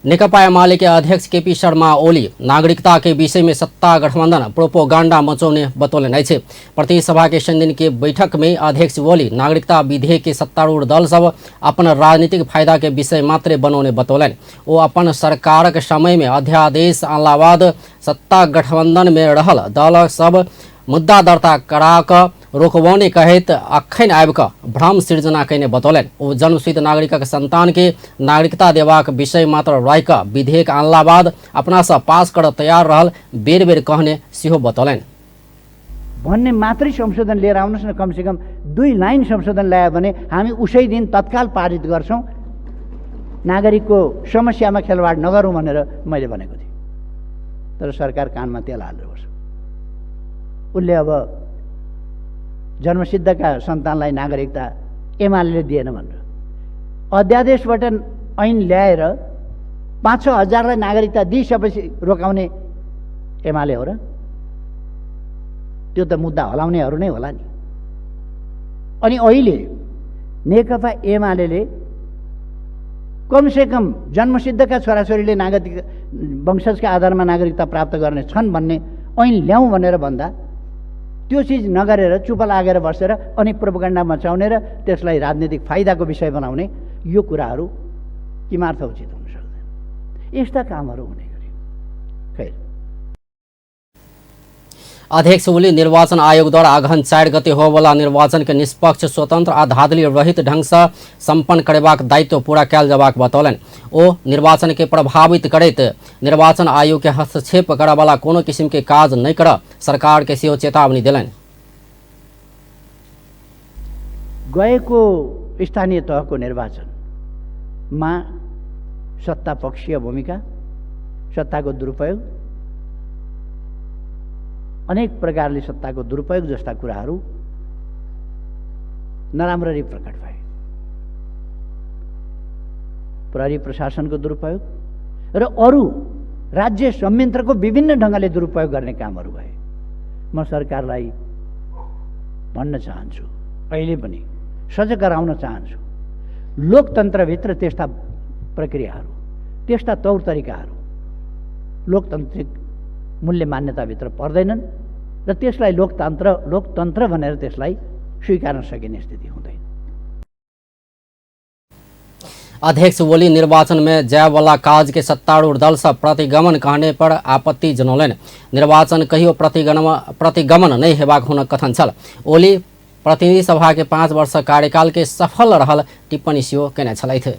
नेकपा एमाले के अध्यक्ष केपी शर्मा ओली नागरिकता के विषय में सत्ता गठबंधन प्रोपोगांडा मचौने बतौलनि अछि। प्रतिनिधि सभा के शनिदिन के बैठक में अध्यक्ष ओली नागरिकता विधेयक के सत्तारूढ़ दल सब अपन राजनीतिक फायदा के विषय मात्रे बनौने बतौलनि। ओ अपन सरकारक समय में अध्यादेश अनला बाद सत्ता गठबंधन में रहल दल सब मुद्दा दर्ता करा कऽ रोकबौने कहैत अखन आबि कऽ भ्रम सृजना कयने बतौलनि। ओ जन्मसिद्ध नागरिकक संतान के नागरिकता देबाक विषय मात्र राखि कऽ विधेयक आनला बाद अपना सँ पास करऽ तैयार रहल बेर बेर कहने सेहो बतौलनि। भन्ने मात्रै संशोधन लिएर आउनुहोस् न, कमसेकम 2 लाइन संशोधन ल्यायो भने हामी उसै दिन तत्काल पारित गर्छौँ। नागरिकको समस्यामा खेलवाड नगरौँ भनेर मैले भनेको थिएँ, तर सरकार कानमा तेल हालेर बस्छ। उसले अब जन्मसिद्धका सन्तानलाई नागरिकता एमाले दिएन भनेर अध्यादेशबाट ऐन ल्याएर 5-6 हजारलाई नागरिकता दिइसकेपछि रोकाउने एमाले हो र? त्यो त मुद्दा हलाउनेहरू नै होला नि। अनि अहिले नेकपा एमाले कमसेकम जन्मसिद्धका छोराछोरीले नागरिक वंशजका आधारमा नागरिकता प्राप्त गर्ने छन् भन्ने ऐन ल्याउँ भनेर भन्दा त्यो चिज नगरेर चुप लागेर बसेर अनि प्रोपोगन्डा मचाउने र त्यसलाई राजनीतिक फाइदाको विषय बनाउने यो कुराहरू किमार्थ उचित हुन सक्दैन। यस्ता कामहरू हुने गरी खैर। अध्यक्ष ओली निर्वाचन आयोगद्वारा अगहन 4 गते होबला निर्वाचन के निष्पक्ष, स्वतंत्र आ धाँधली रहित ढंग से संपन्न करेबाक दायित्व पूरा कयल जबाक बतौलनि। ओ निर्वाचन के प्रभावित करैत निर्वाचन आयोग के हस्तक्षेप करऽवला कोनो किसिम के काज नहि करऽ सरकार के सेहो चेतावनी देलनि। गएको स्थानीय तहको निर्वाचनमा सत्ता पक्षीय भूमिका, सत्ताको दुरुपयोग, अनेक प्रकारले सत्ताको दुरुपयोग जस्ता कुराहरू नराम्ररी प्रकट भए। प्रहरी प्रशासनको दुरुपयोग र अरू राज्य संयन्त्रको विभिन्न ढङ्गले दुरुपयोग गर्ने कामहरू भए। म सरकारलाई भन्न चाहन्छु, अहिले पनि सजग गराउन चाहन्छु, लोकतन्त्रभित्र त्यस्ता प्रक्रियाहरू, त्यस्ता तौर तरिकाहरू लोकतान्त्रिक मूल्य मान्यताभित्र पर्दैनन् र त्यसलाई लोकतन्त्र भनेर त्यसलाई स्वीकार्न सकिने स्थिति हुँदैन। अध्यक्ष ओली निर्वाचन में जायवला काज के सत्तारूढ़ दल से प्रतिगमन कहने पर आपत्ति जनौलनि। निर्वाचन कहियो प्रतिगमन नहि हेबाक हुनक कथन छल। ओली प्रतिनिधि सभा के 5 वर्ष कार्यकाल के सफल रहल टिप्पणी सेहो केने छलथि।